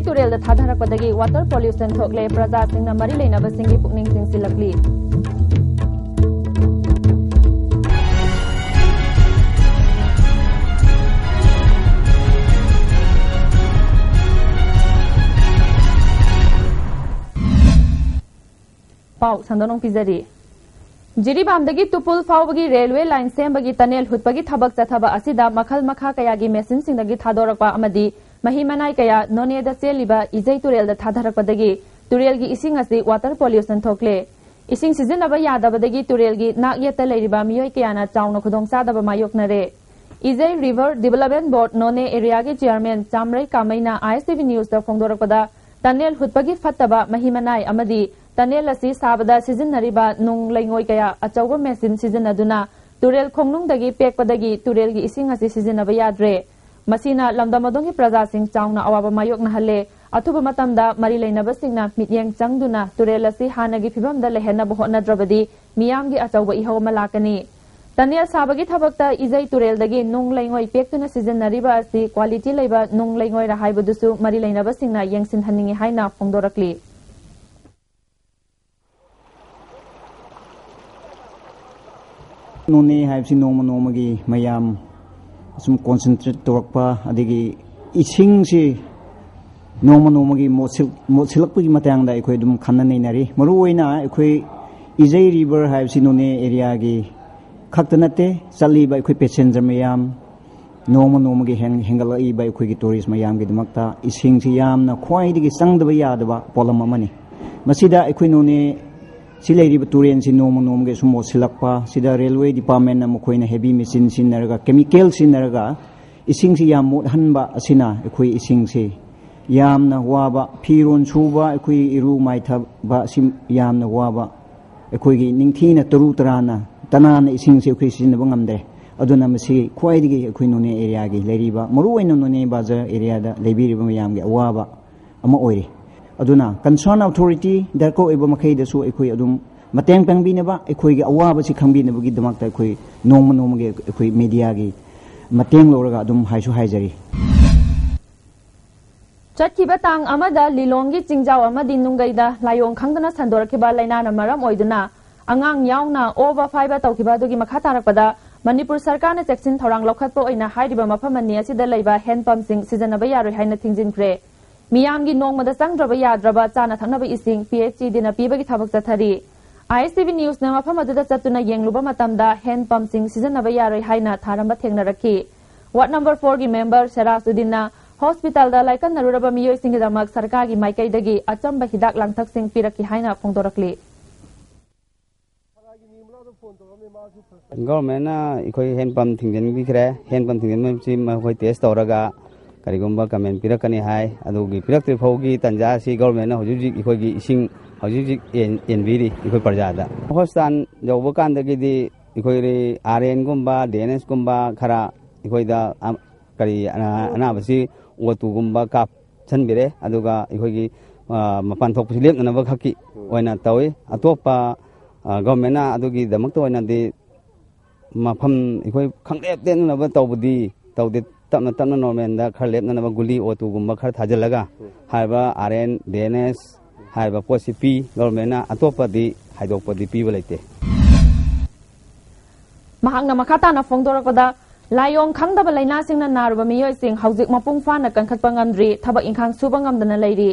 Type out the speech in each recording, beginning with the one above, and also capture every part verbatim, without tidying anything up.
ꯇꯨꯔꯦꯜꯗ ꯊꯥꯗꯔꯛꯄꯗꯒꯤ water pollution ꯊꯣꯛꯂꯦ, ꯄ꯭ꯔꯖꯥꯁꯤꯡꯅ ꯃꯔꯤ ꯂꯩꯅꯕꯁꯤꯡꯒꯤ ꯄꯨꯛꯅꯤꯡ ꯆꯤꯡꯁꯤꯜꯂꯛꯂꯤ꯫ ꯄꯥꯎ ꯁꯟꯗꯣꯛꯅ ꯄꯤꯖꯔꯤ꯫ ꯖꯤꯔꯤꯕꯥꯝꯗꯒꯤ ꯇꯨꯄꯨꯜ ꯐꯥꯎꯕꯒꯤ ꯔꯦꯜꯋꯦ ꯂꯥꯏꯟ ꯁꯦꯝꯕꯒꯤ ꯇꯅꯦꯜ ꯍꯨꯠꯄꯒꯤ ꯊꯕꯛ ꯆꯠꯊꯕ ꯑꯁꯤꯗ ꯃꯈꯜ ꯃꯈꯥ ꯀꯌꯥꯒꯤ ꯃꯦꯁꯤꯟꯁꯤꯡꯗꯒꯤ ꯊꯥꯗꯣꯔꯛꯄ ꯑꯃꯗꯤ ꯃꯍꯤ ꯃꯅꯥꯏ ꯀꯌꯥ ꯅꯣꯅꯦꯗ ꯆꯦꯜꯂꯤꯕ ꯏꯖꯩ ꯇꯨꯔꯦꯜꯗ ꯊꯥꯗꯔꯛꯄꯗꯒꯤ ꯇꯨꯔꯦꯜꯒꯤ ꯏꯁꯤꯡ ꯑꯁꯤ water pollution ꯊꯣꯛꯂꯦ꯫ ꯏꯁꯤꯡ ꯁꯤꯖꯤꯟꯅꯕ ꯌꯥꯗꯕꯗꯒꯤ ꯇꯨꯔꯦꯜꯒꯤ ꯅꯥꯛ ꯌꯦꯠꯇ ꯂꯩꯔꯤꯕ ꯃꯤꯑꯣꯏ ꯀꯌꯥꯅ ꯆꯥꯎꯅ ꯈꯨꯗꯣꯡꯆꯥꯗꯕ ꯃꯥꯌꯣꯛꯅꯔꯦ꯫ ꯏꯖꯩ River Development Board ꯅꯣꯅꯦ ꯑꯦꯔꯤꯌꯥꯒꯤ ꯆꯤꯌꯔꯃꯦꯟ ꯆꯥꯝꯔꯩ ꯀꯥꯃꯩꯅ ISTV ꯅ꯭ꯌꯨꯁꯇ ꯐꯣꯡꯗꯣꯔꯛꯄꯗ, ꯇꯅꯦꯜ ꯍꯨꯠꯄꯒꯤ ꯐꯠꯇꯕ ꯃꯍꯤ ꯃꯅꯥꯏ ꯑꯃꯗꯤ ꯇꯅꯦꯜ ꯑꯁꯤ ꯁꯥꯕꯗ ꯁꯤꯖꯤꯟꯅꯔꯤꯕ ꯅꯨꯡ ꯂꯩꯉꯣꯏ ꯀꯌꯥ ꯑꯆꯧꯕ ꯃꯦꯁꯤꯟ ꯁꯤꯖꯤꯟꯅꯗꯨꯅ ꯇꯨꯔꯦꯜ ꯈꯣꯡꯅꯨꯡꯗꯒꯤ ꯄꯦꯛꯄꯗꯒꯤ ꯇꯨꯔꯦꯜꯒꯤ ꯏꯁꯤꯡ ꯑꯁꯤ ꯁꯤꯖꯤꯟꯅꯕ ꯌꯥꯗ꯭ꯔꯦ꯫ ꯃꯁꯤꯅ ꯂꯝꯗꯝ ꯑꯗꯨꯒꯤ ꯄ꯭ꯔꯖꯥꯁꯤꯡ ꯆꯥꯎꯅ ꯑꯋꯥꯕ ꯃꯥꯌꯣꯛꯅꯍꯜꯂꯦ꯫ ꯑꯊꯨꯕ ꯃꯇꯝꯗ ꯃꯔꯤ ꯂꯩꯅꯕꯁꯤꯡꯅ ꯃꯤꯠꯌꯦꯡ ꯆꯪꯗꯨꯅ ꯇꯨꯔꯦꯜ ꯑꯁꯤ ꯍꯥꯟꯅꯒꯤ ꯐꯤꯕꯝꯗ ꯂꯩꯍꯟꯅꯕ ꯍꯣꯠꯅꯗ꯭ꯔꯕꯗꯤ ꯃꯤꯌꯥꯝꯒꯤ ꯑꯆꯧꯕ ꯏꯍꯧ ꯑꯃ ꯂꯥꯛꯀꯅꯤ꯫ ꯇꯅꯦꯜ ꯁꯥꯕꯒꯤ ꯊꯕꯛꯇ ꯏꯖꯩ ꯇꯨꯔꯦꯜꯗꯒꯤ ꯅꯨꯡ ꯂꯩꯉꯣꯏ ꯄꯦꯛꯇꯨꯅ ꯁꯤꯖꯤꯟꯅꯔꯤꯕ ꯑꯁꯤ quality ꯂꯩꯕ ꯅꯨꯡ ꯂꯩꯉꯣꯏꯔ ꯍꯥꯏꯕꯗꯨꯁꯨ ꯃꯔꯤ ꯂꯩꯅꯕꯁꯤꯡꯅ ꯌꯦꯡꯁꯤꯟꯍꯟꯅꯤꯡꯏ ꯍꯥꯏꯅ ꯐꯣꯡꯗꯣꯔꯛꯂꯤ꯫ ꯅꯣꯅꯦ ꯍꯥꯏꯕꯁꯤ ꯅꯣꯡꯃ ꯅꯣꯡꯃꯒꯤ ꯃꯌꯥꯝ ꯑꯁꯨꯝ concentrate ꯇꯧꯔꯛꯄ, ꯑꯗꯒꯤ ꯏꯁꯤꯡꯁꯤ ꯅꯣꯡꯃ ꯅꯣꯡꯃꯒꯤ ꯃꯣꯠꯁꯤꯜ-, ꯃꯣꯠꯁꯤꯜꯂꯛꯄꯒꯤ ꯃꯇꯥꯡꯗ ꯑꯩꯈꯣꯏ ꯑꯗꯨꯝ ꯈꯟꯅ ꯅꯩꯅꯔꯤ꯫ ꯃꯔꯨꯑꯣꯏꯅ ꯑꯩꯈꯣꯏ ꯏꯖꯩ River ꯍꯥꯏꯕꯁꯤ ꯅꯣꯅꯦ ꯑꯦꯔꯤꯌꯥꯒꯤ ꯈꯛꯇ ꯅꯠꯇꯦ, ꯆꯠꯂꯤꯕ ꯑꯩꯈꯣꯏ passenger ꯃꯌꯥꯝ, ꯅꯣꯡꯃ ꯅꯣꯡꯃꯒꯤ ꯍꯦꯟ-, ꯍꯦꯟꯒꯠꯂꯛꯏꯕ ꯑꯩꯈꯣꯏꯒꯤ tourist ꯃꯌꯥꯝꯒꯤꯗꯃꯛꯇ ꯏꯁꯤꯡꯁꯤ ꯌꯥꯝꯅ ꯈ꯭ꯋꯥꯏꯗꯒꯤ ꯆꯪꯗꯕ ꯌꯥꯗꯕ ꯄꯣꯠꯂꯝ ꯑꯃꯅꯤ꯫ ꯃꯁꯤꯗ ꯑꯩꯈꯣꯏ ꯅꯣꯅꯦ ꯁꯤ ꯂꯩꯔꯤꯕ ꯇꯨꯔꯦꯜꯁꯤ ꯅꯣꯡꯃ ꯅꯣꯡꯃꯒꯤ ꯁꯨꯝ ꯃꯣꯠꯁꯤꯜꯂꯛꯄ, ꯁꯤꯗ railway department ꯅ ꯃꯈꯣꯏꯅ heavy machine ꯁꯤꯖꯤꯟꯅꯔꯒ, chemical ꯁꯤꯖꯤꯟꯅꯔꯒ ꯏꯁꯤꯡꯁꯤ ꯌꯥꯝ ꯃꯣꯠꯍꯟꯕ ꯑꯁꯤꯅ ꯑꯩꯈꯣꯏ ꯏꯁꯤꯡꯁꯤ ꯌꯥꯝꯅ ꯋꯥꯕ, ꯐꯤꯔꯣꯟ ꯁꯨꯕ, ꯑꯩꯈꯣꯏ ꯏꯔꯨ ꯃꯥꯏꯊꯕ ꯑꯁꯤ ꯌꯥꯝꯅ ꯋꯥꯕ, ꯑꯩꯈꯣꯏꯒꯤ ꯅꯤꯡꯊꯤꯅ ꯇꯔꯨ ꯇꯔꯥꯅ, ꯇꯅꯥꯟꯅ ꯏꯁꯤꯡꯁꯤ ꯑꯩꯈꯣꯏ ꯁꯤꯖꯤꯟꯅꯕ ꯉꯝꯗ꯭ꯔꯦ꯫ ꯑꯗꯨꯅ ꯃꯁꯤ ꯈ꯭ꯋꯥꯏꯗꯒꯤ ꯑꯩꯈꯣꯏ ꯅꯣꯅꯦ ꯑꯦꯔꯤꯌꯥꯒꯤ ꯂꯩꯔꯤꯕ, ꯃꯔꯨꯑꯣꯏꯅ ꯅꯣꯅꯦ ꯕꯖꯥꯔ ꯑꯦꯔꯤꯌꯥꯗ ꯂꯩꯕꯤꯔꯤꯕ ꯃꯌꯥꯝꯒꯤ ꯑꯋꯥꯕ ꯑꯃ ꯑꯣꯏꯔꯤ꯫ ꯑꯗꯨꯅ concern authority ꯗꯔꯀꯥꯔ ꯑꯣꯏꯕ ꯃꯈꯩꯗꯁꯨ ꯑꯩꯈꯣꯏ ꯑꯗꯨꯝ ꯃꯇꯦꯡ ꯄꯥꯡꯕꯤꯅꯕ, ꯑꯩꯈꯣꯏꯒꯤ ꯑꯋꯥꯕꯁꯤ ꯈꯪꯕꯤꯅꯕꯒꯤꯗꯃꯛꯇ ꯑꯩꯈꯣꯏ ꯅꯣꯡꯃ ꯅꯣꯡꯃꯒꯤ ꯑꯩꯈꯣꯏ media ꯒꯤ ꯃꯇꯦꯡ ꯂꯧꯔꯒ ꯑꯗꯨꯝ ꯍꯥꯏꯁꯨ ꯍꯥꯏꯖꯔꯤ꯫ ꯆꯠꯈꯤꯕ ꯇꯥꯡ ꯑꯃꯗ ꯂꯤꯂꯣꯡꯒꯤ ꯆꯤꯡꯖꯥꯎ ꯑꯃꯗꯤ ꯅꯨꯡꯒꯩꯗ ꯂꯥꯏꯑꯣꯡ ꯈꯪꯗꯅ ꯁꯟꯗꯣꯔꯛꯈꯤꯕ ꯂꯥꯏꯅꯥꯅ ꯃꯔꯝ ꯑꯣꯏꯗꯨꯅ ꯑꯉꯥꯡ ꯌꯥꯎꯅ ꯑꯣꯕ ꯐꯥꯏꯕ ꯇꯧꯈꯤꯕ ꯑꯗꯨꯒꯤ ꯃꯈꯥ ꯇꯥꯔꯛꯄꯗ ꯃꯅꯤꯄꯨꯔ ꯁꯔꯀꯥꯔꯅ ꯆꯦꯛꯁꯤꯟ ꯊꯧꯔꯥꯡ ꯂꯧꯈꯠꯄ ꯑꯣꯏꯅ ꯍꯥꯏꯔꯤꯕ ꯃꯐꯝ ꯑꯅꯤ ꯑꯁꯤꯗ ꯂꯩꯕ ꯍꯦꯟ ꯄꯝꯁꯤꯡ ꯁꯤꯖꯤꯟꯅꯕ ꯌꯥꯔꯣꯏ ꯍꯥꯏꯅ ꯊꯤꯡꯖꯤꯟꯈ꯭ꯔꯦ꯫ ꯃꯤꯌꯥꯝꯒꯤ ꯅꯣꯡꯃꯗ ꯆꯪꯗ꯭ꯔꯕ ꯌꯥꯗ꯭ꯔꯕ ꯆꯥꯅ ꯊꯛꯅꯕ ꯏꯁꯤꯡ ꯄꯤ ꯑꯩꯆ ꯏꯗꯤꯅ ꯄꯤꯕꯒꯤ ꯊꯕꯛ ꯆꯠꯊꯔꯤ꯫ ꯑꯥꯏ ꯑꯦꯁ ꯇꯤ ꯚꯤ ꯅ꯭ꯌꯨꯁꯅ ꯃꯐꯝ ꯑꯗꯨꯗ ꯆꯠꯇꯨꯅ ꯌꯦꯡꯂꯨꯕ ꯃꯇꯝꯗ ꯍꯦꯟ ꯄꯝꯁꯤꯡ ꯁꯤꯖꯤꯟꯅꯕ ꯌꯥꯔꯣꯏ ꯍꯥꯏꯅ ꯊꯥꯔꯝꯕ ꯊꯦꯡꯅꯔꯛꯈꯤ꯫ ꯋꯥꯔꯗ ꯅꯝꯕꯔ ꯐꯣꯔꯒꯤ ꯃꯦꯝꯕꯔ ꯁꯦꯔꯥꯖꯎꯗꯤꯟꯅ ꯍꯣꯁꯄꯤꯇꯥꯜꯗ ꯂꯥꯏꯀꯠꯅꯔꯨꯔꯕ ꯃꯤꯑꯣꯏꯁꯤꯡꯒꯤꯗꯃꯛ ꯁꯔꯀꯥꯔꯒꯤ ꯃꯥꯏꯀꯩꯗꯒꯤ ꯑꯆꯝꯕ ꯍꯤꯗꯥꯛ ꯂꯥꯡꯊꯛꯁꯤꯡ ꯄꯤꯔꯛꯈꯤ ꯍꯥꯏꯅ ꯐꯣꯡꯗꯣꯔꯛꯂꯤ꯫ ꯒꯣꯔꯃꯦꯟꯅ ꯑꯩꯈꯣꯏ ꯍꯦꯟ ꯄꯝ ꯊꯤꯡꯖꯤꯟꯕꯤꯈ꯭ꯔꯦ꯫ ꯍꯦꯟ ꯄꯝ ꯊꯤꯡꯖꯤꯟꯕꯁꯤ ꯃꯈꯣꯏ ꯇꯦꯁ ꯇꯧꯔꯒ ꯀꯔꯤꯒꯨꯝꯕ ꯀꯃꯦꯟ ꯄꯤꯔꯛꯀꯅꯤ ꯍꯥꯏ꯫ ꯑꯗꯨꯒꯤ ꯄꯤꯔꯛꯇ꯭ꯔꯤ ꯐꯥꯎꯒꯤ ꯇꯥꯟꯖꯥ ꯑꯁꯤ ꯒꯣꯔꯃꯦꯟꯅ ꯍꯧꯖꯤꯛ ꯍꯧꯖꯤꯛ ꯑꯩꯈꯣꯏꯒꯤ ꯏꯁꯤꯡ ꯍꯧꯖꯤꯛ ꯍꯧꯖꯤꯛ ꯌꯦꯟ-, ꯌꯦꯟꯕꯤꯔꯤ ꯑꯩꯈꯣꯏ ꯄ꯭ꯔꯖꯥꯗ꯫ ꯍꯣꯁꯄꯤꯇꯥꯜ ꯌꯧꯕ ꯀꯥꯟꯗꯒꯤꯗꯤ ꯑꯩꯈꯣꯏ ꯑꯥꯔ ꯑꯦꯟꯒꯨꯝꯕ, ꯗꯤ ꯑꯦꯟ ꯑꯦꯁꯀꯨꯝꯕ ꯈꯔ ꯑꯩꯈꯣꯏꯗ ꯑ-, ꯀꯔꯤ ꯑꯅꯥ-, ꯑꯅꯥꯕꯁꯤ ꯑꯣ ꯇꯨꯒꯨꯝꯕ ꯀꯥꯞꯁꯟꯕꯤꯔꯦ꯫ ꯑꯗꯨꯒ ꯑꯩꯈꯣꯏꯒꯤ, ꯑ, ꯃꯄꯥꯟ ꯊꯣꯛꯄꯁꯤ ꯂꯦꯞꯅꯅꯕ ꯈꯛꯀꯤ ꯎꯝ꯫ ꯑꯣꯏꯅ ꯇꯧꯏ꯫ ꯑꯇꯣꯞꯄ, ꯑ, ꯒꯣꯔꯃꯦꯟꯅ ꯑꯗꯨꯒꯤꯗꯃꯛꯇ ꯑꯣꯏꯅꯗꯤ ꯃꯐꯝ ꯑꯩꯈꯣꯏ ꯈꯪꯂꯦꯞ ꯂꯦꯞꯅꯅꯕ ꯇꯧꯕꯗꯤ ꯇꯧꯗꯦ꯫ ꯇꯞꯅ ꯇꯞꯅ ꯅꯣꯔꯃꯦꯜꯗ ꯈꯔ ꯂꯦꯞꯅꯅꯕ ꯒꯨꯂꯤ ꯑꯣ ꯇꯨꯒꯨꯝꯕ ꯈꯔ ꯊꯥꯖꯤꯜꯂꯒ ꯎꯝ꯫ ꯍꯥꯏꯔꯤꯕ ꯑꯥꯔ ꯑꯦꯟ, ꯗꯤ ꯑꯦꯟ ꯑꯦꯁ ꯍꯥꯏꯔꯤꯕ ꯄꯣꯠꯁꯤ ꯄꯤ꯫ ꯒꯣꯔꯃꯦꯟꯅ ꯑꯇꯣꯞꯄꯗꯤ ꯍꯥꯏꯗꯣꯛꯄꯗꯤ ꯄꯤꯕ ꯂꯩꯇꯦ꯫ ꯃꯍꯥꯛꯅ ꯃꯈꯥ ꯇꯥꯅ ꯐꯣꯡꯗꯣꯔꯛꯄꯗ, ꯂꯥꯏꯑꯣꯡ ꯈꯪꯗꯕ ꯂꯥꯏꯅꯥꯁꯤꯡꯅ ꯅꯥꯔꯨꯕ ꯃꯤꯑꯣꯏꯁꯤꯡ ꯍꯧꯖꯤꯛ ꯃꯄꯨꯡ ꯐꯥꯅ ꯀꯟꯈꯠꯄ ꯉꯝꯗ꯭ꯔꯤ, ꯊꯕꯛ ꯏꯪꯈꯥꯡ ꯁꯨꯕ ꯉꯝꯗꯅ ꯂꯩꯔꯤ꯫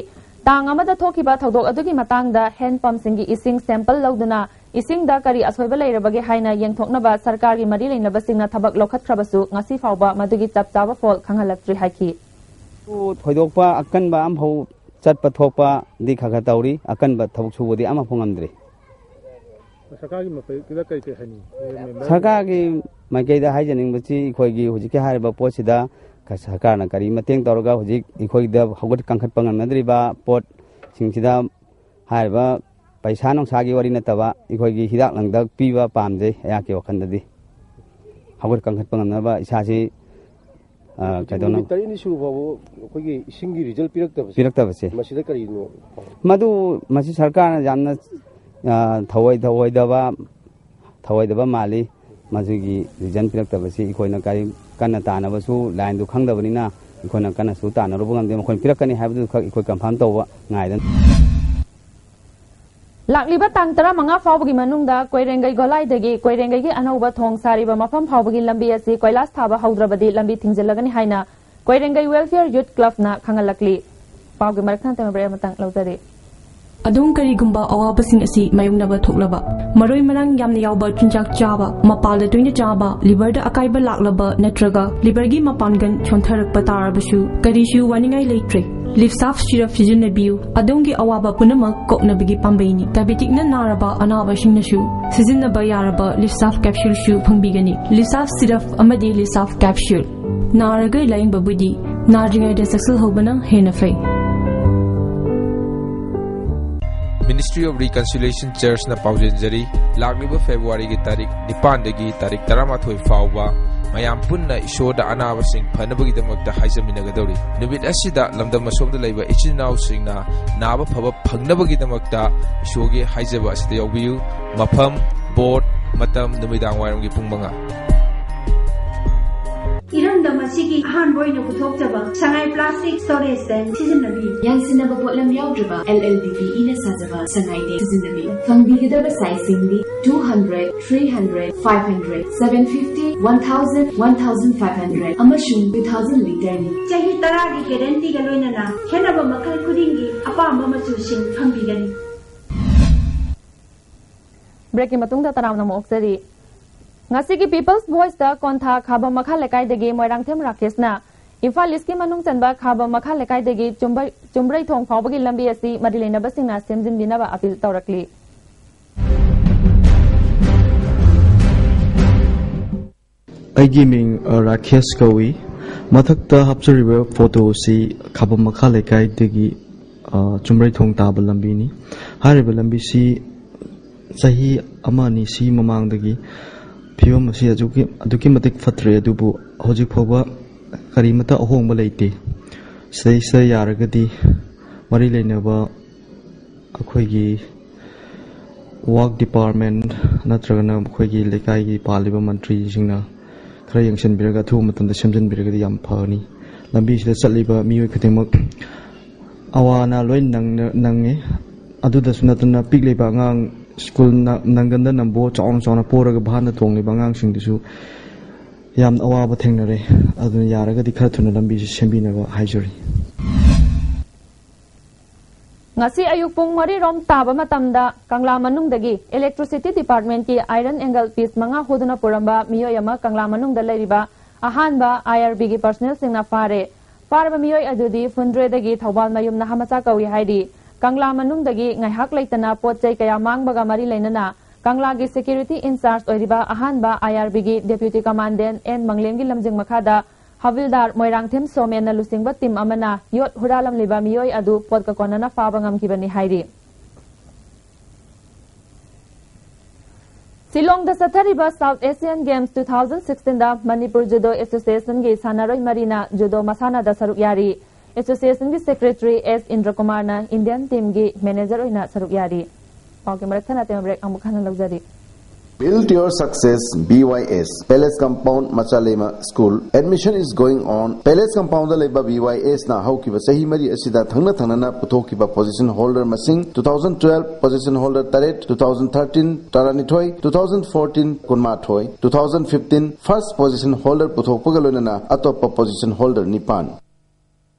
ꯇꯥꯡ ꯑꯃꯗ ꯊꯣꯛꯈꯤꯕ ꯊꯧꯗꯣꯛ ꯑꯗꯨꯒꯤ ꯃꯇꯥꯡꯗ ꯍꯦꯟ ꯄꯝꯁꯤꯡꯒꯤ ꯏꯁꯤꯡ ꯁꯦꯝꯄꯜ ꯂꯧꯗꯨꯅ ꯏꯁꯤꯡꯗ ꯀꯔꯤ ꯑꯁꯣꯏꯕ ꯂꯩꯔꯕꯒꯦ ꯍꯥꯏꯅ ꯌꯦꯡꯊꯣꯛꯅꯕ ꯁꯔꯀꯥꯔꯒꯤ ꯃꯔꯤ ꯂꯩꯅꯕꯁꯤꯡꯅ ꯊꯕꯛ ꯂꯧꯈꯠꯈ꯭ꯔꯕꯁꯨ ꯉꯁꯤ ꯐꯥꯎꯕ ꯃꯗꯨꯒꯤ ꯆꯞ ꯆꯥꯕ ꯐꯣꯜ ꯈꯪꯍꯜꯂꯛꯇ꯭ꯔꯤ ꯍꯥꯏꯈꯤ꯫ ꯊꯣꯏꯗꯣꯛꯄ ꯑꯀꯟꯕ ꯑꯃꯐꯥꯎ ꯆꯠꯄ ꯊꯣꯛꯄꯗꯤ ꯈꯔ ꯈꯔ ꯇꯧꯔꯤ, ꯑꯀꯟꯕ ꯊꯕꯛ ꯁꯨꯕꯗꯤ ꯑꯃꯐꯥꯎ ꯉꯝꯗ꯭ꯔꯤ꯫ ꯁꯔꯀꯥꯔꯒꯤ ꯃꯥꯏꯀꯩꯗ ꯀꯔꯤ ꯀꯔꯤ ꯍꯥꯏꯅꯤꯡꯉꯤ? ꯃꯦꯝꯕꯔ ꯁꯔꯀꯥꯔꯒꯤ ꯃꯥꯏꯀꯩꯗ ꯍꯥꯏꯖꯅꯤꯡꯕꯁꯤ, ꯑꯩꯈꯣꯏꯒꯤ ꯍꯧꯖꯤꯛꯀꯤ ꯍꯥꯏꯔꯤꯕ ꯄꯣꯠꯁꯤꯗ ꯁꯔꯀꯥꯔꯅ ꯀꯔꯤ ꯃꯇꯦꯡ ꯇꯧꯔꯒ ꯍꯧꯖꯤꯛ ꯑꯩꯈꯣꯏꯗ ꯍꯧꯒꯠ ꯀꯥꯡꯈꯠꯄ ꯉꯝꯅꯗ꯭ꯔꯤꯕ ꯄꯣꯠꯁꯤꯡꯁꯤꯗ ꯍꯥꯏꯔꯤꯕ ꯄꯩꯁꯥ ꯅꯨꯡꯁꯥꯒꯤ ꯋꯥꯔꯤ ꯅꯠꯇꯕ, ꯑꯩꯈꯣꯏꯒꯤ ꯍꯤꯗꯥꯛ ꯂꯥꯡꯊꯛ ꯄꯤꯕ ꯄꯥꯝꯖꯩ꯫ ꯑꯩꯍꯥꯛꯀꯤ ꯋꯥꯈꯜꯗꯗꯤ ꯍꯧꯒꯠ ꯀꯥꯡꯈꯠꯄ ꯉꯝꯅꯕ ꯏꯁꯥꯁꯤ, ꯑ, ꯍꯧꯖꯤꯛ ꯀꯩꯗꯧꯅ ꯅꯨꯃꯤꯠ ꯇꯔꯦꯠꯅꯤ ꯁꯨꯕ ꯐꯥꯎꯕ ꯑꯩꯈꯣꯏꯒꯤ ꯏꯁꯤꯡꯒꯤ ꯔꯤꯖꯜ ꯄꯤꯔꯛꯇꯕꯁꯦ, ꯄꯤꯔꯛꯇꯕꯁꯦ꯫ ꯃꯁꯤꯗ ꯀꯔꯤꯅꯣ? ꯃꯗꯨ, ꯃꯁꯤ ꯁꯔꯀꯥꯔꯅ ꯌꯥꯝꯅ, ꯑ, ꯊꯧꯑꯣꯏ-, ꯊꯧꯑꯣꯏꯗꯕ, ꯊꯧꯑꯣꯏꯗꯕ ꯃꯥꯜꯂꯤ꯫ ꯃꯁꯤꯒꯤ ꯔꯤꯖꯜ ꯄꯤꯔꯛꯇꯕꯁꯤ ꯑꯩꯈꯣꯏꯅ ꯀꯔꯤ ꯀꯟꯅ ꯇꯥꯅꯕꯁꯨ ꯂꯥꯏꯟꯗꯨ ꯈꯪꯗꯕꯅꯤꯅ, ꯑꯩꯈꯣꯏꯅ ꯀꯟꯅꯁꯨ ꯇꯥꯟꯅꯔꯨꯕ ꯉꯝꯗꯦ꯫ ꯃꯈꯣꯏꯅ ꯄꯤꯔꯛꯀꯅꯤ ꯍꯥꯏꯕꯗꯨ ꯈꯛ ꯑꯩꯈꯣꯏ ꯀꯟꯐꯥꯔꯝ ꯇꯧꯕ ꯉꯥꯏꯗꯅ꯫ ꯂꯥꯛꯂꯤꯕ ꯇꯥꯡ ꯇꯔꯥꯃꯉꯥ ꯐꯥꯎꯕꯒꯤ ꯃꯅꯨꯡꯗ ꯀꯣꯏꯔꯦꯡꯒꯩ ꯒꯣꯂꯥꯏꯗꯒꯤ ꯀꯣꯏꯔꯦꯡꯒꯩꯒꯤ ꯑꯅꯧꯕ ꯊꯣꯡ ꯁꯥꯔꯤꯕ ꯃꯐꯝ ꯐꯥꯎꯕꯒꯤ ꯂꯝꯕꯤ ꯑꯁꯤ ꯀꯣꯏꯂꯥꯁ ꯊꯥꯕ ꯍꯧꯗ꯭ꯔꯕꯗꯤ ꯂꯝꯕꯤ ꯊꯤꯡꯖꯤꯜꯂꯒꯅꯤ ꯍꯥꯏꯅ ꯀꯣꯏꯔꯦꯡꯒꯩ Welfare Youth Clubꯅ ꯈꯪꯍꯜꯂꯛꯂꯤ꯫ ꯄꯥꯎꯒꯤ ꯃꯔꯛ ꯊꯠꯅ ꯇꯦꯝꯕ ꯕ꯭ꯔꯦꯛ ꯑꯃꯇꯪ ꯂꯧꯖꯔꯤ꯫ ꯑꯗꯣꯝ ꯀꯔꯤꯒꯨꯝꯕ ꯑꯋꯥꯕꯁꯤꯡ ꯑꯁꯤ ꯃꯥꯌꯣꯛꯅꯕ ꯊꯣꯛꯂꯕ, ꯃꯔꯣꯏ ꯃꯔꯥꯡ ꯌꯥꯝꯅ ꯌꯥꯎꯕ ꯆꯤꯟꯖꯥꯛ ꯆꯥꯕ, ꯃꯄꯥꯜꯗ ꯇꯣꯏꯅ ꯆꯥꯕ, ꯂꯤꯚꯔꯗ ꯑꯀꯥꯏꯕ ꯂꯥꯛꯂꯕ ꯅꯠꯇ꯭ꯔꯒ ꯂꯤꯚꯔꯒꯤ ꯃꯄꯥꯡꯒꯜ ꯁꯣꯟꯊꯔꯛꯄ ꯇꯥꯔꯕꯁꯨ ꯀꯔꯤꯁꯨ ꯋꯥꯅꯤꯡꯉꯥꯏ ꯂꯩꯇ꯭ꯔꯦ꯫ ꯂꯤꯞꯁꯥꯐ ꯁꯤꯔꯞ ꯁꯤꯖꯤꯟꯅꯕꯤꯌꯨ꯫ ꯑꯗꯣꯝꯒꯤ ꯑꯋꯥꯕ ꯄꯨꯝꯅꯃꯛ ꯀꯣꯛꯅꯕꯒꯤ ꯄꯥꯝꯕꯩꯅꯤ꯫ ꯗꯥꯏꯕꯦꯇꯤꯛꯅ ꯅꯥꯔꯕ ꯑꯅꯥꯕꯁꯤꯡꯅꯁꯨ ꯁꯤꯖꯤꯟꯅꯕ ꯌꯥꯔꯕ ꯂꯤꯞꯁꯥꯐ ꯀꯦꯞꯁꯨꯜꯁꯨ ꯐꯪꯕꯤꯒꯅꯤ꯫ ꯂꯤꯞꯁꯥꯐ ꯁꯤꯔꯞ ꯑꯃꯗꯤ ꯂꯤꯞꯁꯥꯐ ꯀꯦꯞꯁꯨꯜ꯫ ꯅꯥꯔꯒ ꯂꯥꯌꯦꯡꯕꯕꯨꯗꯤ ꯅꯥꯗ꯭ꯔꯤꯉꯩꯗ ꯆꯦꯛꯁꯤꯜꯍꯧꯕꯅ ꯍꯦꯟꯅ ꯐꯩ꯫ Ministry of Reconciliation Churchꯅ ꯄꯥꯎꯖꯦꯟꯖꯔꯤ꯫ ꯂꯥꯛꯂꯤꯕ ꯐꯦꯕ꯭ꯔꯨꯋꯥꯔꯤꯒꯤ ꯇꯥꯔꯤꯛ ꯅꯤꯄꯥꯟꯗꯒꯤ ꯇꯥꯔꯤꯛ ꯇꯔꯥꯃꯥꯊꯣꯏ ꯐꯥꯎꯕ ꯃꯌꯥꯝ ꯄꯨꯟꯅ ꯏꯁꯣꯔꯗ ꯑꯅꯥꯕꯁꯤꯡ ꯐꯅꯕꯒꯤꯗꯃꯛꯇ ꯍꯥꯏꯖꯃꯤꯟꯅꯒꯗꯧꯔꯤ꯫ ꯅꯨꯃꯤꯠ ꯑꯁꯤꯗ ꯂꯝꯗꯝ ꯑꯁꯣꯝꯗ ꯂꯩꯕ ꯏꯆꯤꯟ ꯏꯅꯥꯎꯁꯤꯡꯅ ꯅꯥꯕ ꯐꯕ ꯐꯪꯅꯕꯒꯤꯗꯃꯛꯇ ꯏꯁꯣꯔꯒꯤ ꯍꯥꯏꯖꯕ ꯑꯁꯤꯗ ꯌꯥꯎꯕꯤꯌꯨ꯫ ꯃꯐꯝ, ꯕꯣꯔꯗ, ꯃꯇꯝ, ꯅꯨꯃꯤꯗꯥꯡ ꯋꯥꯏꯔꯝꯒꯤ ꯄꯨꯡ ꯃꯉꯥ꯫ ꯏꯔꯝꯗꯝ ꯑꯁꯤꯒꯤ ꯑꯍꯥꯟꯕ ꯑꯣꯏꯅ ꯄꯨꯊꯣꯛꯆꯕ ꯁꯉꯥꯏ ꯄ꯭ꯂꯥꯁꯇꯤꯛ ꯁ꯭ꯇꯣꯔꯦꯖ ꯇꯦꯡ ꯁꯤꯖꯤꯟꯅꯕꯤꯌꯨ꯫ ꯌꯥꯟꯁꯤꯟꯅꯕ ꯄꯣꯠꯂꯝ ꯌꯥꯎꯗ꯭ꯔꯕ L L D P ꯏꯅ ꯁꯥꯖꯕ ꯁꯉꯥꯏ ꯇꯦꯡ ꯁꯤꯖꯤꯟꯅꯕꯤꯌꯨ꯫ ꯐꯪꯕꯤꯒꯗꯕ ꯁꯥꯏꯖꯁꯤꯡꯗꯤ two hundred, three hundred, five hundred, seven fifty, one thousand, one thousand five hundred ꯑꯃꯁꯨꯡ two thousand ꯂꯤꯇꯔꯅꯤ꯫ ꯆꯍꯤ ꯇꯔꯥꯒꯤ ꯒꯦꯔꯦꯟꯇꯤꯒ ꯂꯣꯏꯅꯅ ꯈꯦꯠꯅꯕ ꯃꯈꯜ ꯈꯨꯗꯤꯡꯒꯤ ꯑꯄꯥꯝꯕ ꯃꯆꯨꯁꯤꯡ ꯐꯪꯕꯤꯒꯅꯤ꯫ ꯕ꯭ꯔꯦꯛꯀꯤ ꯃꯇꯨꯡꯗ ꯇꯔꯥꯝꯅ ꯑꯃꯨꯛ ꯑꯣꯛꯆꯔꯤ꯫ ꯉꯁꯤꯒꯤ People's Voiceꯇ ꯀꯣꯟꯊꯥ ꯈꯥꯕꯝ ꯃꯈꯥ ꯂꯩꯀꯥꯏꯗꯒꯤ ꯃꯣꯏꯔꯥꯡꯊꯦꯝ ꯔꯥꯀꯦꯁꯅ ꯏꯝꯐꯥꯜ ꯏꯁꯀꯤ ꯃꯅꯨꯡ ꯆꯟꯕ ꯈꯥꯕꯝ ꯃꯈꯥ ꯂꯩꯀꯥꯏꯗꯒꯤ ꯆꯨꯝꯕ꯭ꯔꯩ-, ꯆꯨꯝꯕ꯭ꯔꯩꯊꯣꯡ ꯐꯥꯎꯕꯒꯤ ꯂꯝꯕꯤ ꯑꯁꯤ ꯃꯔꯤ ꯂꯩꯅꯕꯁꯤꯡꯅ ꯁꯦꯝꯖꯤꯟꯕꯤꯅꯕ ꯑꯄꯤꯜ ꯇꯧꯔꯛꯂꯤ꯫ ꯑꯩꯒꯤ ꯃꯤꯡ, ꯑ, ꯔꯥꯀꯦꯁ ꯀꯧꯏ꯫ ꯃꯊꯛꯇ ꯍꯥꯞꯆꯔꯤꯕ ꯐꯣꯇꯣ ꯑꯁꯤ ꯈꯥꯕꯝ ꯃꯈꯥ ꯂꯩꯀꯥꯏꯗꯒꯤ, ꯑ, ꯆꯨꯝꯕ꯭ꯔꯩꯊꯣꯡ ꯇꯥꯕ ꯂꯝꯕꯤꯅꯤ꯫ ꯍꯥꯏꯔꯤꯕ ꯂꯝꯕꯤꯁꯤ ꯆꯍꯤ ꯑꯃ ꯑꯅꯤ ꯁꯤ ꯃꯃꯥꯡꯗꯒꯤ ꯐꯤꯕꯝ ꯑꯁꯤ ꯑꯗꯨꯛꯀꯤ, ꯑꯗꯨꯛꯀꯤ ꯃꯇꯤꯛ ꯐꯠꯇ꯭ꯔꯦ, ꯑꯗꯨꯕꯨ ꯍꯧꯖꯤꯛ ꯐꯥꯎꯕ ꯀꯔꯤꯃꯠꯇ ꯑꯍꯣꯡꯕ ꯂꯩꯇꯦ꯫ ꯁꯤꯗꯩꯁꯤꯗ ꯌꯥꯔꯒꯗꯤ ꯃꯔꯤ ꯂꯩꯅꯕ ꯑꯩꯈꯣꯏꯒꯤ ꯋꯥꯔꯛ ꯗꯤꯄꯥꯔꯠꯃꯦꯟ ꯅꯠꯇ꯭ꯔꯒꯅ ꯑꯩꯈꯣꯏꯒꯤ ꯂꯩꯀꯥꯏꯒꯤ ꯄꯥꯜꯂꯤꯕ ꯃꯟꯇ꯭ꯔꯤꯁꯤꯡꯅ ꯈꯔ ꯌꯦꯡꯁꯤꯟꯕꯤꯔꯒ ꯑꯊꯨꯕ ꯃꯇꯝꯗ ꯁꯦꯝꯖꯤꯟꯕꯤꯔꯒꯗꯤ ꯌꯥꯝ ꯐꯒꯅꯤ꯫ ꯂꯝꯕꯤꯁꯤꯗ ꯆꯠꯂꯤꯕ ꯃꯤꯑꯣꯏ ꯈꯨꯗꯤꯡꯃꯛ ꯑꯋꯥ ꯑꯅꯥ ꯂꯣꯏ ꯅꯪꯅ-, ꯅꯪꯉꯤ꯫ ꯑꯗꯨꯗꯁꯨ ꯅꯠꯇꯅ ꯄꯤꯛꯂꯤꯕ ꯑꯉꯥꯡ ꯁ꯭ꯀꯨꯜ ꯅ-, ꯅꯪꯒꯟꯗ ꯅꯝꯕꯣ ꯆꯥꯎꯅ ꯆꯥꯎꯅ ꯄꯣꯔꯒ ꯚꯥꯟꯗ ꯇꯣꯡꯂꯤꯕ ꯑꯉꯥꯡꯁꯤꯡꯗꯨꯁꯨ ꯌꯥꯝꯅ ꯑꯋꯥꯕ ꯊꯦꯡꯅꯔꯦ꯫ ꯑꯗꯨꯅ ꯌꯥꯔꯒꯗꯤ ꯈꯔ ꯊꯨꯅ ꯂꯝꯕꯤꯁꯤ ꯁꯦꯝꯕꯤꯅꯕ ꯍꯥꯏꯖꯔꯤ꯫ ꯉꯁꯤ ꯑꯌꯨꯛ ꯄꯨꯡ ꯃꯔꯤ ꯔꯣꯝ ꯇꯥꯕ ꯃꯇꯝꯗ ꯀꯪꯂꯥ ꯃꯅꯨꯡꯗꯒꯤ Electricity Department ꯀꯤ iron angle piece ꯃꯉꯥ ꯍꯨꯗꯨꯅ ꯄꯨꯔꯝꯕ ꯃꯤꯑꯣꯏ ꯑꯃ ꯀꯪꯂꯥ ꯃꯅꯨꯡꯗ ꯂꯩꯔꯤꯕ ꯑꯍꯥꯟꯕ I R B ꯒꯤ personnel ꯁꯤꯡꯅ ꯐꯥꯔꯦ꯫ ꯐꯥꯔꯕ ꯃꯤꯑꯣꯏ ꯑꯗꯨꯗꯤ ꯐꯨꯟꯗ꯭ꯔꯦꯗꯒꯤ ꯊꯧꯕꯥꯜ ꯃꯌꯨꯝ ꯅꯍꯥꯃꯆꯥ ꯀꯧꯏ ꯍꯥꯏꯔꯤ꯫ ꯀꯪꯂꯥ ꯃꯅꯨꯡꯗꯒꯤ ꯉꯥꯏꯍꯥꯛ ꯂꯩꯇꯅ ꯄꯣꯠ ꯆꯩ ꯀꯌꯥ ꯃꯥꯡꯕꯒ ꯃꯔꯤ ꯂꯩꯅꯅ ꯀꯪꯂꯥꯒꯤ security in charge ꯑꯣꯏꯔꯤꯕ ꯑꯍꯥꯟꯕ I R B ꯒꯤ Deputy Commandant ꯑꯦꯟ ꯃꯪꯂꯦꯝꯒꯤ ꯂꯝꯖꯤꯡ ꯃꯈꯥꯗ ꯍꯕꯤꯜꯗꯥꯔ ꯃꯣꯏꯔꯥꯡꯊꯦꯝ ꯁꯣꯃꯦꯟꯅ ꯂꯨꯆꯤꯡꯕ team ꯑꯃꯅ ꯌꯣꯠ ꯍꯨꯔꯥꯜꯂꯝꯂꯤꯕ ꯃꯤꯑꯣꯏ ꯑꯗꯨ ꯄꯣꯠꯀ ꯀꯣꯟꯅꯅ ꯐꯥꯕ ꯉꯝꯈꯤꯕꯅꯤ ꯍꯥꯏꯔꯤ꯫ ꯁꯤꯂꯣꯡꯗ ꯆꯠꯊꯔꯤꯕ South Asian Games two thousand sixteen ꯗ ꯃꯅꯤꯄꯨꯔ Judo Association ꯒꯤ ꯁꯥꯟꯅꯔꯣꯏ ꯃꯔꯤꯅ ꯖꯨꯗꯣ ꯃꯁꯥꯟꯅꯗ ꯁꯔꯨꯛ ꯌꯥꯔꯤ꯫ Association ꯒꯤ secretary ꯑꯦꯁ ꯏꯟꯗ꯭ꯔꯀꯨꯃꯥꯔꯅ Indian team ꯒꯤ manager ꯑꯣꯏꯅ ꯁꯔꯨꯛ ꯌꯥꯔꯤ꯫ ꯄꯥꯎꯒꯤ ꯃꯔꯛ ꯊꯠꯅ ꯑꯇꯦꯟꯕ break ꯑꯃꯨꯛ ꯍꯟꯅ ꯂꯧꯖꯔꯤ꯫ Build your success, B Y S, Palace Compound, Machalema School. Admission is going on. Palace Compound ꯗ ꯂꯩꯕ B Y S ꯅ ꯍꯧꯈꯤꯕ ꯆꯍꯤ ꯃꯔꯤ ꯑꯁꯤꯗ ꯊꯪꯅ ꯊꯪꯅꯅ ꯄꯨꯊꯣꯛꯈꯤꯕ position holder ꯃꯁꯤꯡ, two thousand twelve position holder ꯇꯔꯦꯠ, two thousand thirteen ꯇꯔꯥꯅꯤꯊꯣꯏ, two thousand fourteen ꯀꯨꯟꯃꯥꯊꯣꯏ, two thousand fifteen first position holder ꯄꯨꯊꯣꯛꯄꯒ ꯂꯣꯏꯅꯅ ꯑꯇꯣꯞꯄ position holder ꯅꯤꯄꯥꯟ꯫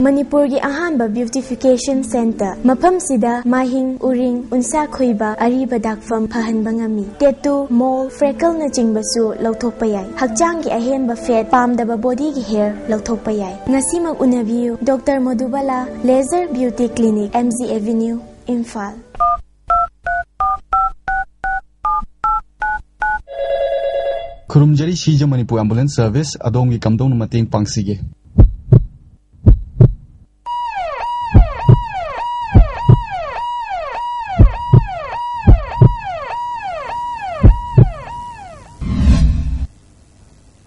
ꯃꯅꯤꯄꯨꯔꯒꯤ ꯑꯍꯥꯟꯕ beautification centre꯫ ꯃꯐꯝꯁꯤꯗ ꯃꯥꯍꯤꯡ, ꯎꯔꯤꯡ, ꯎꯟꯁꯥ ꯈꯨꯏꯕ, ꯑꯔꯤꯕ ꯗꯥꯛꯐꯝ ꯐꯍꯟꯕ ꯉꯝꯃꯤ꯫ Tattoo, mole, freckle ꯅꯆꯤꯡꯕꯁꯨ ꯂꯧꯊꯣꯛꯄ ꯌꯥꯏ꯫ ꯍꯛꯆꯥꯡꯒꯤ ꯑꯍꯦꯟꯕ fat, ꯄꯥꯝꯗꯕ body ꯒꯤ hair ꯂꯧꯊꯣꯛꯄ ꯌꯥꯏ꯫ ꯉꯁꯤꯃꯛ ꯎꯅꯕꯤꯌꯨ, Doctor ꯃꯣꯗꯨꯕꯥꯂꯥ Laser Beauty Clinic, M G Avenue, Imphal. ꯈꯨꯔꯨꯝꯖꯔꯤ, ꯁꯤꯖ ꯃꯅꯤꯄꯨꯔ Ambulance Service, ꯑꯗꯣꯝꯒꯤ ꯀꯝꯗꯧꯅ ꯃꯇꯦꯡ ꯄꯥꯡꯁꯤꯒꯦ?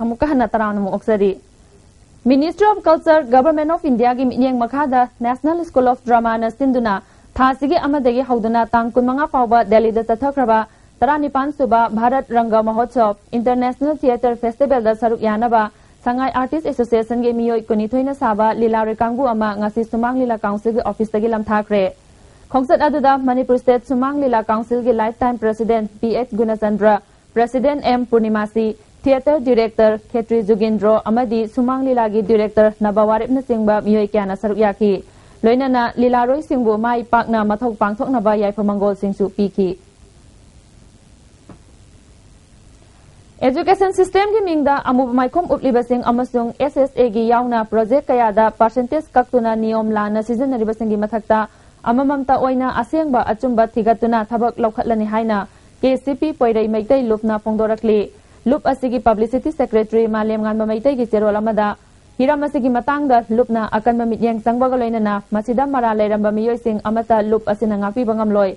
ꯑꯃꯨꯛꯀ ꯍꯟꯅ ꯇꯔꯥꯝꯅ ꯑꯃꯨꯛ ꯑꯣꯛꯆꯔꯤ꯫ Ministry of Culture, Government of India ꯒꯤ ꯃꯤꯠꯌꯦꯡ ꯃꯈꯥꯗ National School of Drama ꯅ ꯁꯤꯟꯗꯨꯅ ꯊꯥꯁꯤꯒꯤ ꯑꯃꯗꯒꯤ ꯍꯧꯗꯨꯅ ꯇꯥꯡ ꯀꯨꯟꯃꯉꯥ ꯐꯥꯎꯕ ꯗꯦꯜꯂꯤꯗ ꯆꯠꯊꯈ꯭ꯔꯕ ꯇꯔꯥꯅꯤꯄꯥꯟ ꯁꯨꯕ ꯚꯥꯔꯠ ꯔꯪꯒ ꯃꯍꯣꯠꯁꯕ International Theatre Festival ꯗ ꯁꯔꯨꯛ ꯌꯥꯅꯕ ꯁꯉꯥꯏ ꯑꯥꯔꯇꯤꯁ ꯑꯦꯁꯣꯁꯤꯌꯦꯁꯟꯒꯤ ꯃꯤꯑꯣꯏ ꯀꯨꯟꯅꯤꯊꯣꯏꯅ ꯁꯥꯕ ꯂꯤꯂꯥꯔꯣꯏ ꯀꯥꯡꯕꯨ ꯑꯃ ꯉꯁꯤ ꯁꯨꯃꯥꯡ ꯂꯤꯂꯥ ꯀꯥꯎꯟꯁꯤꯜꯒꯤ ꯑꯣꯐꯤꯁꯇꯒꯤ ꯂꯝꯊꯥꯈ꯭ꯔꯦ꯫ ꯈꯣꯡꯆꯠ ꯑꯗꯨꯗ ꯃꯅꯤꯄꯨꯔ ꯁ꯭ꯇꯦꯠ ꯁꯨꯃꯥꯡ ꯂꯤꯂꯥ ꯀꯥꯎꯟꯁꯤꯜꯒꯤ life time president P H Gunachandra, president M Purnimashi, theatre director Khetri Jugendro ꯑꯃꯗꯤ ꯁꯨꯃꯥꯡ ꯂꯤꯂꯥꯒꯤ ꯗꯤꯔꯦꯛꯇꯔ ꯅꯕꯋꯥꯔꯦꯞꯅꯆꯤꯡꯕ ꯃꯤꯑꯣꯏ ꯀꯌꯥꯅ ꯁꯔꯨꯛ ꯌꯥꯈꯤ꯫ ꯂꯣꯏꯅꯅ ꯂꯤꯂꯥꯔꯣꯏꯁꯤꯡꯕꯨ ꯃꯥꯏ ꯄꯥꯛꯅ ꯃꯊꯧ ꯄꯥꯡꯊꯣꯛꯅꯕ ꯌꯥꯏꯐ ꯃꯪꯒꯣꯜꯁꯤꯡꯁꯨ ꯄꯤꯈꯤ꯫ ꯑꯦꯖꯨꯀꯦꯁꯟ ꯁꯤꯁꯇꯦꯝꯒꯤ ꯃꯤꯡꯗ ꯑꯃꯨꯕ ꯃꯥꯏꯈꯨꯝ ꯎꯞꯂꯤꯕꯁꯤꯡ ꯑꯃꯁꯨꯡ ꯑꯦꯁ ꯑꯦꯁ ꯑꯦꯒꯤ ꯌꯥꯎꯅ ꯄ꯭ꯔꯣꯖꯦꯛ ꯀꯌꯥꯗ ꯄꯥꯔꯁꯦꯟꯇꯦꯖ ꯀꯛꯇꯨꯅ ꯅꯤꯌꯣꯝ ꯂꯥꯟꯅ ꯁꯤꯖꯤꯟꯅꯔꯤꯕꯁꯤꯡꯒꯤ ꯃꯊꯛꯇ ꯑꯃꯃꯝꯇ ꯑꯣꯏꯅ ꯑꯁꯦꯡꯕ ꯑꯆꯨꯝꯕ ꯊꯤꯒꯠꯇꯨꯅ ꯊꯕꯛ ꯂꯧꯈꯠꯂꯅꯤ ꯍꯥꯏꯅ ꯀꯦ ꯁꯤ ꯄꯤ ꯄꯣꯏꯔꯩ ꯃꯩꯇꯩ ꯂꯨꯞꯅ ꯐꯣꯡꯗꯣꯔꯛꯂꯤ꯫ ꯂꯨꯞ ꯑꯁꯤꯒꯤ ꯄꯕ꯭ꯂꯤꯁꯤꯇꯤ ꯁꯦꯀ꯭ꯔꯦꯇꯔꯤ ꯃꯥꯂꯦꯝꯉꯥꯟꯕ ꯃꯩꯇꯩꯒꯤ ꯆꯦꯔꯣꯜ ꯑꯃꯗ ꯍꯤꯔꯝ ꯑꯁꯤꯒꯤ ꯃꯇꯥꯡꯗ ꯂꯨꯞꯅ ꯑꯀꯟꯕ ꯃꯤꯠꯌꯦꯡ ꯆꯪꯕꯒ ꯂꯣꯏꯅꯅ ꯃꯁꯤꯗ ꯃꯔꯥꯜ ꯂꯩꯔꯝꯕ ꯃꯤꯑꯣꯏꯁꯤꯡ ꯑꯃꯠꯇ ꯂꯨꯞ ꯑꯁꯤꯅ ꯉꯥꯛꯄꯤꯕ ꯉꯝꯂꯣꯏ꯫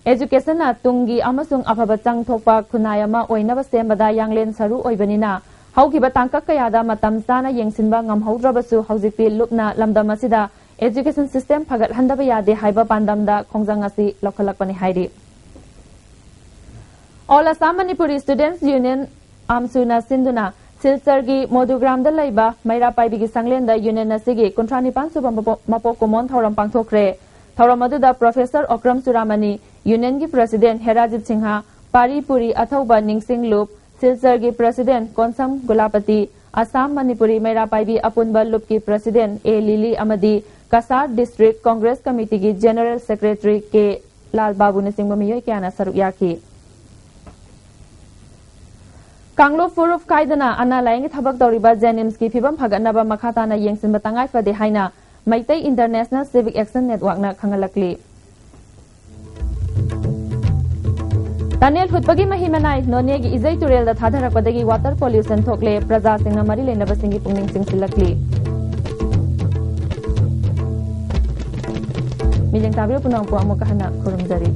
ꯑꯦꯖꯨꯀꯦꯁꯟꯅ ꯇꯨꯡꯒꯤ ꯑꯃꯁꯨꯡ ꯑꯐꯕ ꯆꯪ ꯊꯣꯛꯄ ꯈꯨꯟꯅꯥꯏ ꯑꯃ ꯑꯣꯏꯅꯕ ꯁꯦꯝꯕꯗ ꯌꯥꯡꯂꯦꯟ ꯁꯔꯨ ꯑꯣꯏꯕꯅꯤꯅ, ꯍꯧꯈꯤꯕ ꯇꯥꯡꯀꯛ ꯀꯌꯥꯗ ꯃꯇꯝ ꯆꯥꯅ ꯌꯦꯡꯁꯤꯟꯕ ꯉꯝꯍꯧꯗ꯭ꯔꯕꯁꯨ, ꯍꯧꯖꯤꯛꯇꯤ ꯂꯨꯞꯅ ꯂꯝꯗꯝ ꯑꯁꯤꯗ ꯑꯦꯖꯨꯀꯦꯁꯟ ꯁꯤꯁꯇꯦꯝ ꯐꯒꯠꯍꯟꯗꯕ ꯌꯥꯗꯦ ꯍꯥꯏꯕ ꯄꯥꯟꯗꯝꯗ ꯈꯣꯡꯖꯪ ꯑꯁꯤ ꯂꯧꯈꯠꯂꯛꯄꯅꯤ ꯍꯥꯏꯔꯤ꯫ ꯑꯣꯜ ꯑꯁꯥꯝ ꯃꯅꯤꯄꯨꯔꯤ ꯁ꯭ꯇꯨꯗꯦꯟꯠꯁ ꯌꯨꯅꯤꯌꯟ, ꯑꯥꯝꯁꯨꯅ ꯁꯤꯟꯗꯨꯅ ꯁꯤꯜꯆꯔꯒꯤ ꯃꯣꯗꯨꯒ꯭ꯔꯥꯝꯗ ꯂꯩꯕ ꯃꯩꯔꯥ ꯄꯥꯏꯕꯤꯒꯤ ꯁꯪꯂꯦꯟꯗ ꯌꯨꯅꯤꯌꯟ ꯑꯁꯤꯒꯤ ꯀꯨꯟꯊ꯭ꯔꯥ ꯅꯤꯄꯥꯟ ꯁꯨꯕ ꯃꯄꯣꯛ, ꯃꯄꯣꯛ ꯀꯨꯝꯑꯣꯟ ꯊꯧꯔꯝ ꯄꯥꯡꯊꯣꯛꯈ꯭ꯔꯦ꯫ ꯊꯧꯔꯝ ꯑꯗꯨꯗ ꯄ꯭ꯔꯣꯐꯦꯁꯔ ꯑꯣꯀ꯭ꯔꯝ ꯆꯨꯔꯥꯃꯅꯤ, ꯌꯨꯅꯤꯌꯟꯒꯤ ꯄ꯭ꯔꯦꯁꯤꯗꯦꯟꯠ ꯍꯦꯔꯥꯖꯤꯠ ꯁꯤꯡꯍ, ꯄꯥꯔꯤ ꯄꯨꯔꯤ ꯑꯊꯧꯕ ꯅꯤꯡꯁꯤꯡ ꯂꯨꯞ, ꯁꯤꯜꯆꯔꯒꯤ ꯄ꯭ꯔꯦꯁꯤꯗꯦꯟꯠ ꯀꯣꯟꯁꯝ ꯒꯨꯂꯥꯄꯇꯤ, ꯑꯁꯥꯝ ꯃꯅꯤꯄꯨꯔꯤ ꯃꯩꯔꯥ ꯄꯥꯏꯕꯤ ꯑꯄꯨꯟꯕ ꯂꯨꯞꯀꯤ ꯄ꯭ꯔꯦꯁꯤꯗꯦꯟꯠ ꯑꯦ ꯂꯤꯂꯤ ꯑꯃꯗꯤ ꯀꯁꯥꯔ ꯗꯤꯁꯇ꯭ꯔꯤꯛ ꯀꯣꯡꯒ꯭ꯔꯦꯁ ꯀꯃꯤꯇꯤꯒꯤ ꯖꯦꯅꯔꯦꯜ ꯁꯦꯀ꯭ꯔꯦꯇꯔꯤ ꯀꯦ ꯂꯥꯜ ꯕꯥꯕꯨꯅꯆꯤꯡꯕ ꯃꯤꯑꯣꯏ ꯀꯌꯥꯅ ꯁꯔꯨꯛ ꯌꯥꯈꯤ꯫ ꯀꯥꯡꯂꯨꯞ ꯐꯨꯔꯨꯞ ꯈꯥꯏꯗꯅ ꯑꯅꯥ ꯂꯥꯌꯦꯡꯒꯤ ꯊꯕꯛ ꯇꯧꯔꯤꯕ ꯖꯦꯅꯤꯝꯁꯀꯤ ꯐꯤꯕꯝ ꯐꯒꯠꯅꯕ ꯃꯈꯥ ꯇꯥꯅ ꯌꯦꯡꯁꯤꯟꯕ ꯇꯉꯥꯏ ꯐꯗꯦ ꯍꯥꯏꯅ ꯃꯩꯇꯩ ꯏꯟꯇꯔꯅꯦꯁꯅꯦꯜ ꯁꯤꯚꯤꯛ ꯑꯦꯛꯁꯟ ꯅꯦꯠꯋꯥꯔꯛꯅ ꯈꯪꯍꯜꯂꯛꯂꯤ꯫ ꯇꯅꯦꯜ ꯍꯨꯠꯄꯒꯤ ꯃꯍꯤ ꯃꯅꯥꯏ ꯅꯣꯅꯦꯒꯤ ꯏꯖꯩ ꯇꯨꯔꯦꯜꯗ ꯊꯥꯗꯔꯛꯄꯗꯒꯤ ꯋꯥꯇꯔ ꯄꯣꯂ꯭ꯌꯨꯁꯟ ꯊꯣꯛꯂꯦ, ꯄ꯭ꯔꯖꯥꯁꯤꯡꯅ ꯃꯔꯤ ꯂꯩꯅꯕꯁꯤꯡꯒꯤ ꯄꯨꯛꯅꯤꯡ ꯆꯤꯡꯁꯤꯜꯂꯛꯂꯤ꯫ ꯃꯤꯠꯌꯦꯡ ꯇꯥꯕꯤꯔꯤꯕ ꯄꯨꯝꯅꯃꯛꯄꯨ ꯑꯃꯨꯛꯀ ꯍꯟꯅ ꯈꯨꯔꯨꯝꯖꯔꯤ꯫